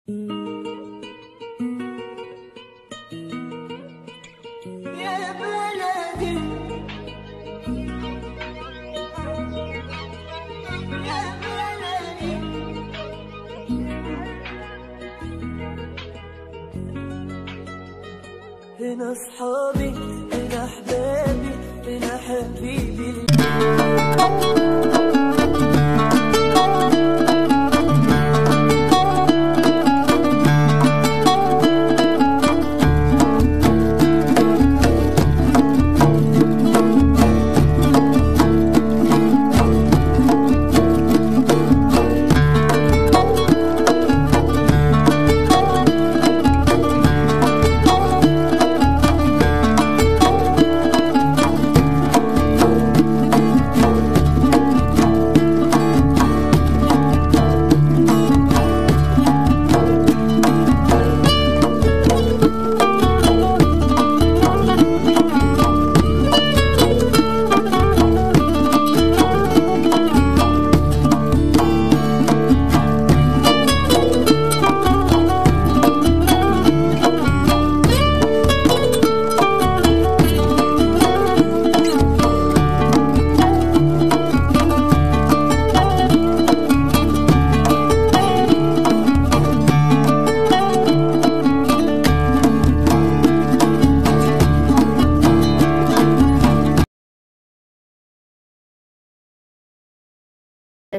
هنا أصحابي، هنا أحبابي، هنا حبيبي.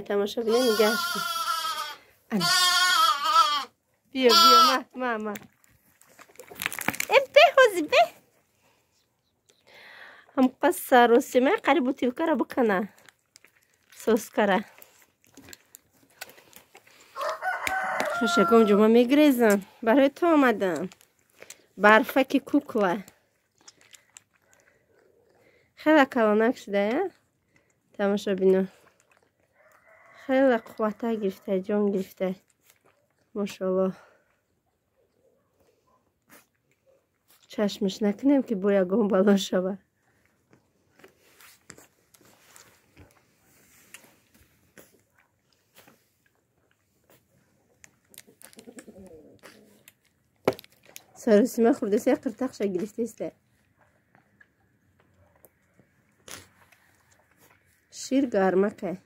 تماشا بینه نگهش کن. بیا بیا ما ما ما به حوزی به هم قصه روسی ما قریب بوتیوکره بکنه سوس کره خشکم جمعه میگریزم برای تو آمدم برفک کوکلا خیلی کلانک شده تماشا بینه خیلی قوته گرفته جان گرفته ماشاءالله چشمش نکنیم که با یگان بلا شوه. سرسیمه خورده سه قرتقشه گرفته است. شیر گرمکه.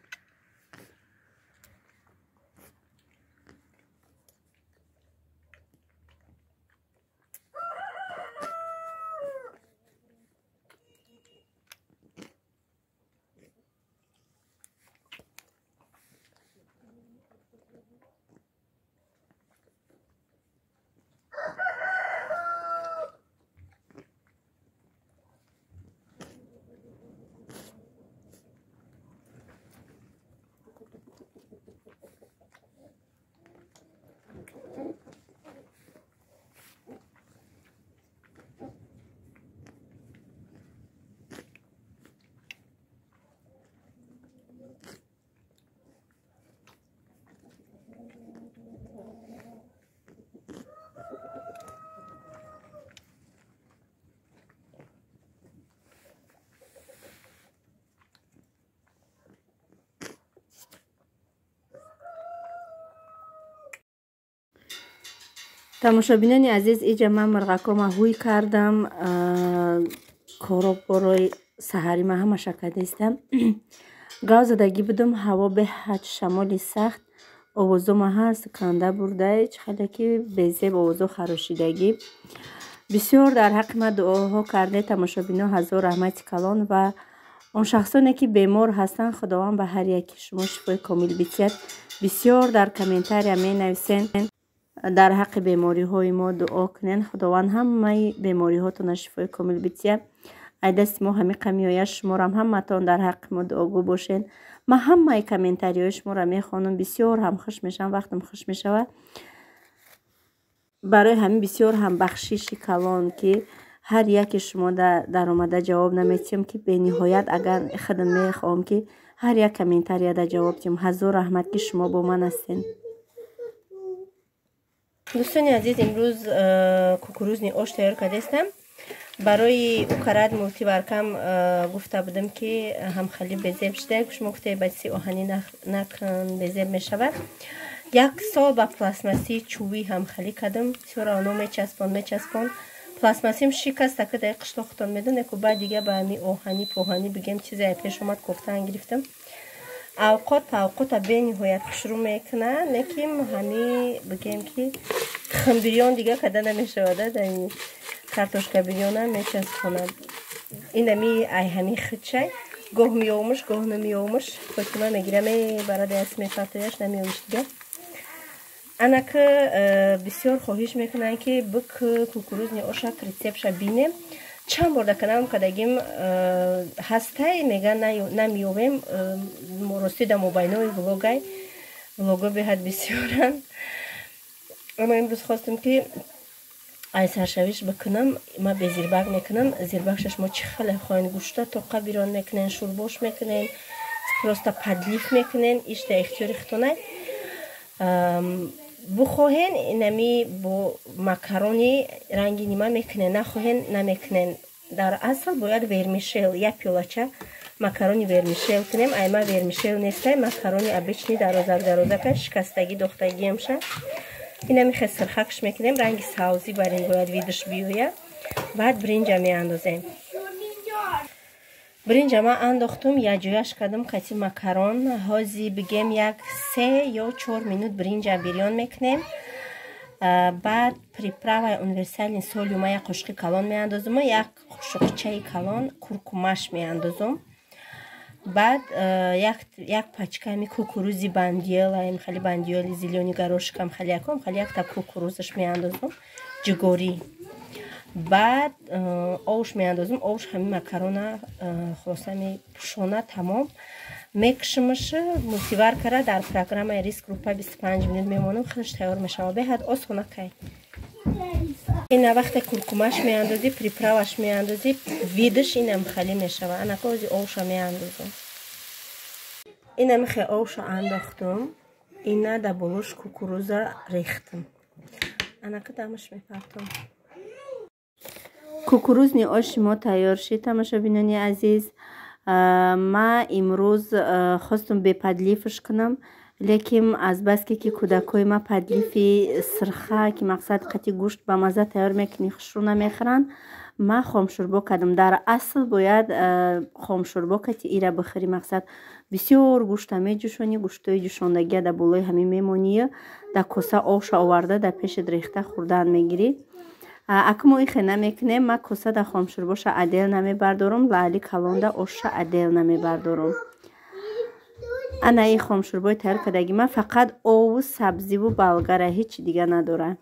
тамошобинони азиз, иҷа ман мурғакома ҳуй кардам, короб-борои саҳари ма ҳамаша кардистам. Гав задагӣ будум, ҳаво беҳад шамоли сахт, овозома ҳар суканда бурдай, чӣ хеле ки безеб овозо харошидагӣ. Бисёр дар ҳаққи ман дуоҳо карде тамошобино, ҳазор раҳмати калон ва он шахсоне ки бемор ҳастанд, Худованд ба ҳар яки шумо шифои комил битиҳад. Бисёр дар комментария менависен, дар ҳаққи бемориҳои мо дуо кунен, Худованд ҳамаи бемориҳотона шифои комил битиҳад. Ай дасти мо ҳамиқа меояд, шуморам ҳаматон дар ҳаққи мо дуогӯ бошен. Ман ҳамаи комментариҳои шуморо мехонам, бисёр ҳам хуш мешавам, вақтам хуш мешавад. Барои ҳамин бисёр ҳам бахшиши калон ки ҳар яке шумо даромада ҷавоб наметиҳам, ки бениҳоят агар худам мехоҳам ки ҳар як комментарияда ҷавоб диҳам. Ҳазор раҳмат ки шумо бо ман ҳастен. Дӯстони азиз, имрӯз кукурузни ош тайёр кардастам. Барои укарат мултиваркам гуфта будам ки ҳамхали безеб шуда. Шумо гуфтед ба чизи оҳанӣ накун, безеб мешавад. Як сол ба пластмассии чӯбӣ ҳамхелӣ кардам, всё равно мечаспон. Пластмассим шикаст, ака дар қишлоқтон медоне ку. Баъд дига ба ҳами оҳанӣ поҳанӣ бигем, чизе пеш омад, кофтаан гирифтам. Авқот павқота бениҳоят хушрӯ мекунад, лекин ҳами бигем ки тухмбирён дига када намешавада, дар картошка бирёнам мечаспонад. Инами ай ҳами хичай гоҳ меомуш, гоҳ намеомуш. Фотима мегира, мебарад, аз мепартояш, намеовиш дига. Анака бисёр хоҳиш мекунанд, ки бик кукурузный ошак рецептша бинем. Чанд бор дар каналам кардагим ҳастай, меган намеёвем. Рости дар мобайнои влогай, влого беҳад бисёранд, аммо имрӯз хостем, ки ай саршавиш бикунам. Ма безирбак мекунам. Зирбакша шумо чӣ хеле хоҳен: гӯшта тоқа бирён мекунен, шӯрбош мекунен, просто подлив мекунен, иш дар ихтиёри худтонай. Бухоҳен, инами бо макарони ранги нима мекунен, нахоҳен, намекунен. Дар асл бояд вермишел, як пиёлача макарони вермишел кунем. Айма вермишел нестай, макарони обычный дарозак дарозака, шикастагӣ дохтагиамша. Инами хел сирхакш мекунем, ранги савзӣ бар ин бояд видаш биёяд. Баъд бринҷа меандозем. Бринҷа ма андохтум, якҷояш кардам қати макарон. Ҳози бигем як 3 ё 4 минут бринҷа бирён мекунем. Баъд приправаи универсальный солью ма як қошуқи калон меандозум, як қошуқчаи калон куркумаш меандозум. Баъд як пачками кукурузи бандиела, хеле бандиоли зелёный горошкам, хеле яком хеле якта кукурузаш меандозум, ҷугорӣ. Баъд овш меандозум. Овш ҳами макарона хулоса мепӯшона, тамом. Мекушимаш, мультиваркара дар программаи рис крупа 25 минут мемонам, худаш тайёр мешавад. Беҳад осона кай. Ина вақте куркумаш меандозӣ, приправаш меандозӣ, видаш инам хеле мешавад. Анакози овша меандозум. Инамихе овша андохтум, ина да болош кукуруза рехтум, анака дамаш мепартом. Кукурузный оши мо тайёр шид, тамошобинони азиз. Ма имрӯз хостум бе подливш кунам, лекин азбаски ки кӯдакҳои ма подливи сирха, ки мақсад қати гӯшт ба мазза тайёр мекунӣ, хушрӯ намехӯранд, ма хомшӯрбо кардам. Дар асл бояд хомшӯрбо кати ира бихӯрӣ. Мақсад, бисёр гӯшта меҷӯшонӣ, гӯштҳои ҷӯшондагия дар болои ҳамин мемонӣ, дар коса овша оварда дар пешат рехта хӯрдан мегирӣ. Ака мо ихе намекунем. Ма коса дар хомшӯрбоша отдельно намебардорум, лаъли калонда оша отдельно намебардорум. Ана ин хомшӯрбои тайёр кардаги ман фақат ову сабзиву балгара, ҳечи дига надорад.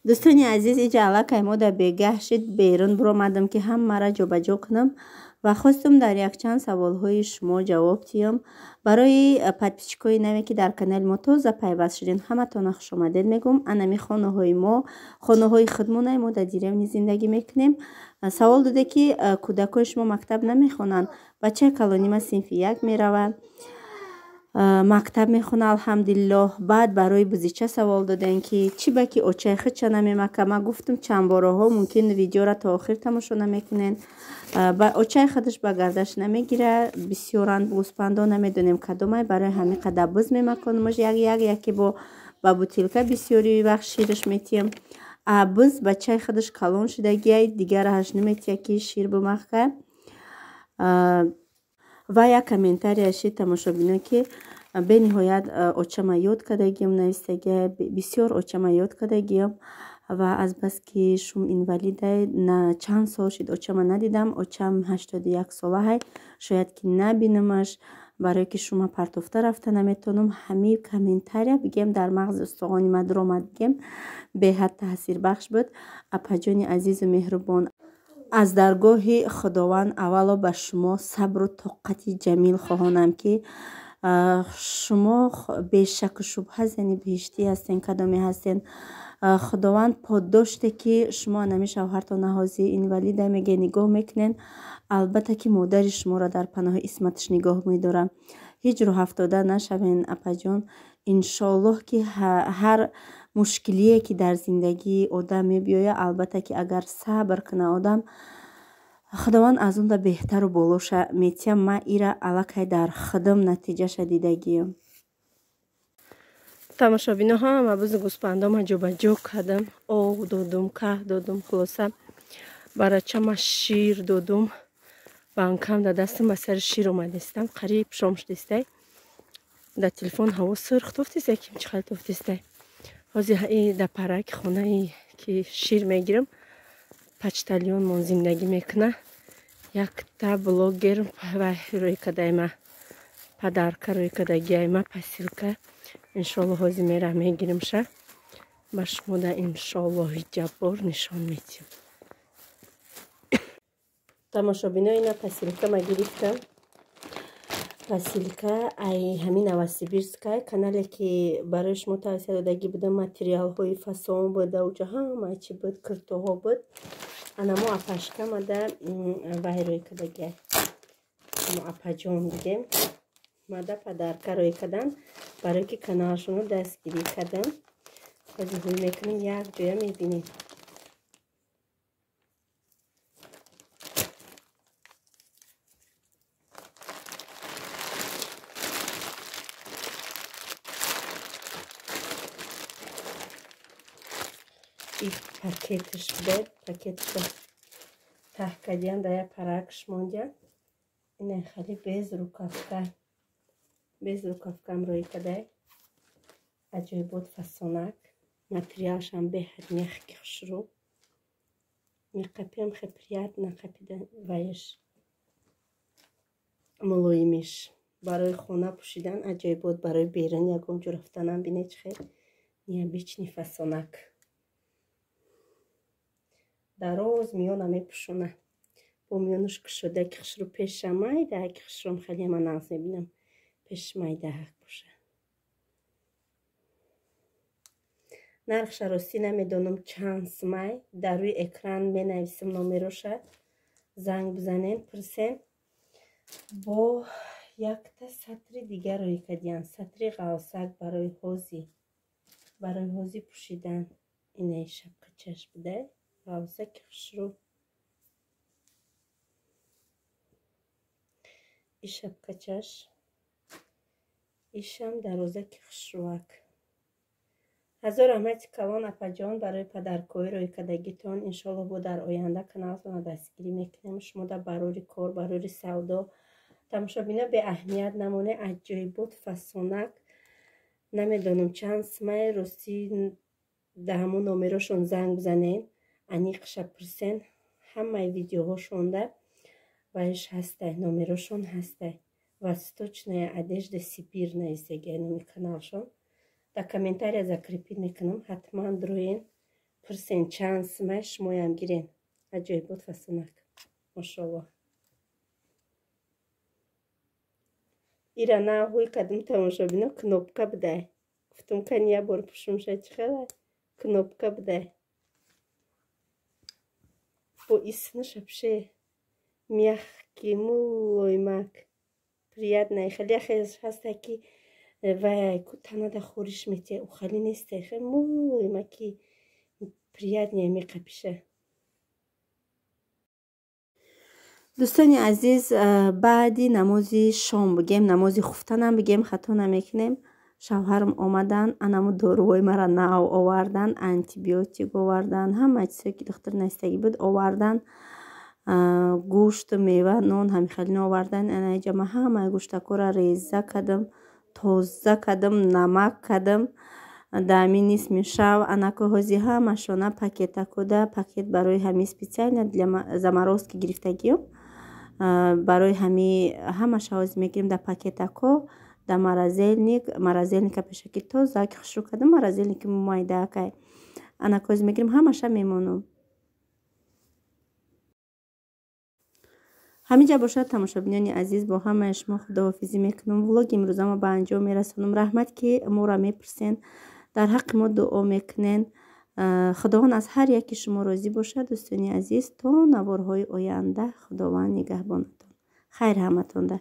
Дӯстони азиз, иҷа аллакай мо дар бегаҳ шид. Берун биромадам, ки ҳамаро ҷобаҷо кунам ва хостум дар якчанд саволҳои шумо ҷавоб диҳам. Барои подписчикои наве, ки дар канали мо тоза пайваст шудем, ҳаматона хушомадед мегӯм. Анами хонаҳои мо, хонаҳои худмонай, мо дар деревня зиндагӣ мекунем. Савол доде, ки кӯдакҳои шумо мактаб намехонанд? Бачаи калонима синфи як меравад, мактаб мехона, алҳамдулиллоҳ. Баъд барои бузича савол додем, ки чӣ ба ки очаи худша намемака. Ма гуфтум чанд бораҳо, мумкин видеора то охир тамошо намекунен. Очаи худаш ба гардаш намегира, бисёранд гӯспандо, намедонем кадомай, барои ҳамин қадар буз мемаконумаш як як, яке бо ба бутилка бисёри вақт шираш метиҳам. А буз бачаи худаш калон шудагиай, дигарааш наметиҳа, ки шир бимахка. Ва як комментария шид, тамошобино, ки бениҳоят очама ёд кардагиам, навистагия: бисёр очама ёд кардагиам ва азбаски шум инвалидай, на чанд сол шид очама надидам, очам 81 солаҳай, шояд ки набинамаш, барое ки шума партофта рафта наметавонам. Ҳамин комментария, бигем, дар мағзи устухони ма дуромад, бигем, беҳад таъсирбахш буд. Апаҷони азизу меҳрубон, аз даргоҳи Худованд аввало ба шумо сабру тоқати ҷамил хоҳонам, ки шумо бешаку шубҳа зани биҳиштӣ ҳастен, кадоме ҳастен. Худованд поддоште, ки шумо анами шавҳартон ҳози инвалида меге, нигоҳ мекунен, албатта ки модари шуморо дар паноҳи исматаш нигоҳ медорад. Ҳеҷ рӯҳафтода нашавен, апаҷон. Иншоаллоҳ, ки ҳар мушкилие, ки дар зиндагии одам мебиёяд, албатта ки агар сабр кунад одам, Худованд аз он да беҳтару болоша метиҳам. Ман ира аллакай дар худам натиҷаша дидагиям. Тамошобино ҳама бузу гӯспандома ҷобаҷо кардам, об додум, каҳ додум, хулоса барачама шир додум. Банкам дар дастам ба сари шир омадистам, қариб шом шудистай. Дар телефон ҳаво сурх тофтистай, ким чӣ хел тофтистай. Ҳозир дар параки хонае ки шир мегирам, почтальон мон зиндагӣ мекуна. Якта блогер рӯй кардайма, подарка рӯй кардагиайма, посилка. Иншолло ҳозир мера мегиримша. Ба шумо да иншоллоҳи ҷаббор нишон медиҳам. Тамошобино ина посилка ма гирифтам. Посилка ай ҳамин Новосибирскай канале ки барои шумо тавсия додагӣ будам, материалҳои фасон буд, уҷа ҳама чи буд, киртоҳо буд. Анамо апашка мада вай рӯй кардагиай. Амо апаҷон дидем. Мада подарка рӯй кардан, барои ки каналшонро дастгирӣ кардам. Ҳозир ҳуй мекунем, як ҷоя мебинем. Пакетиш буд, пакетишо таҳ кардиям, дар як паракш мондиям. Ина хеле без рукавка, без рукавкам рӯй кадай. Аҷоибот фасонак, материалшам беҳад мягкий, хушрӯ. Меқапиам хе приятно қапида ваеш мулоимиш. Барои хона пӯшидан аҷоибот, барои берун ягон ҷо рафтанам бинед чӣ хел необычный фасонак. Дароз миёна мепӯшона. Бо миёнаш кушода ки хушрӯ пеша майда, ки хушрӯм хеле ман нағз мебинам. Пеш майдаак боша. Нархша ростӣ намедонам чанд сумай, дар рӯи экран менависам номероша. Занг бизанен, пурсен. Бо якта сатри дигар рӯй кардиям, сатри ғавсак барои ҳозӣ. Барои ҳозӣ пӯшидан. Инаи шапкачаш будай. Ғавсаки хушрӯ. И шапкачаш. Ишам дарозаки хушрӯак. Ҳазор раҳмати калон апаҷон барои падаркои рӯйкардагитон. Иншолло бо дар оянда каналтонро дастгирӣ мекунем. Шумо дар барори кор, барори савдо. Тамошобино беаҳамият намоне, аҷоибот фасонак. Намедонам чанд сумай, ростӣ дар ҳамон номерошон занг бизанен, аниқша пурсен. Ҳамаи видеоҳошонда вайш ҳастай, номерошон ҳастай. Восточная одежда Сибир нависагиай номи каналшон. Дар комментария закрепить мекунам, ҳатман дроен, пурсен чанд сумай, шумоям гирен. Аҷоибот фасонак. Мошолло. Ира на ҳуй кардам тамошобино, кнопка будай. Гуфтум кани як бор пӯшумша чӣ хела? Кнопка будай. Бо исмаша пше мягкий, мулоимак, приятный. Хеле хел ҳаста ки вай танада хӯриш метия, у хали нестай, хеле мулоимаки приятный меқапиша. Дӯстони азиз, баъди намози шом бигем, намози хуфтанам бигем, хато намекунем. Шавҳарам омадан, анамо доруҳои мара нав овардан, антибиотик овардан, ҳама чизое ки духтур навистагӣ буд овардан, гӯшту мева, нон ҳамихелино овардан. Анаиҷа ман ҳамаи гӯштакҳоро реза кардам, тоза кардам, намак кардам. Дар ҳамин нисми шав анако ҳози ҳамашона пакетакода, пакет барои ҳамин специально для заморозки гирифтагиём. Барои ҳами ҳамаша ҳозир мегирем дар пакетако, дар морозильник, морозильника пешакӣ тоза ки хушрӯ кардам, морозильники майдаакай. Анако ҳозир мегирем, ҳамаша мемонам. Ҳаминҷа бошад тамошобинони азиз, бо ҳамаи шумо худоҳофизӣ мекунам. Влоги имрӯзамо ба анҷом мерасонам. Раҳмат ки моро мепурсен, дар ҳаққи мо дуо мекунен. Худованд аз ҳар яки шумо розӣ бошад дӯстони азиз. То наворҳои оянда Худованд нигаҳбонатон. Хайр ҳаматонда.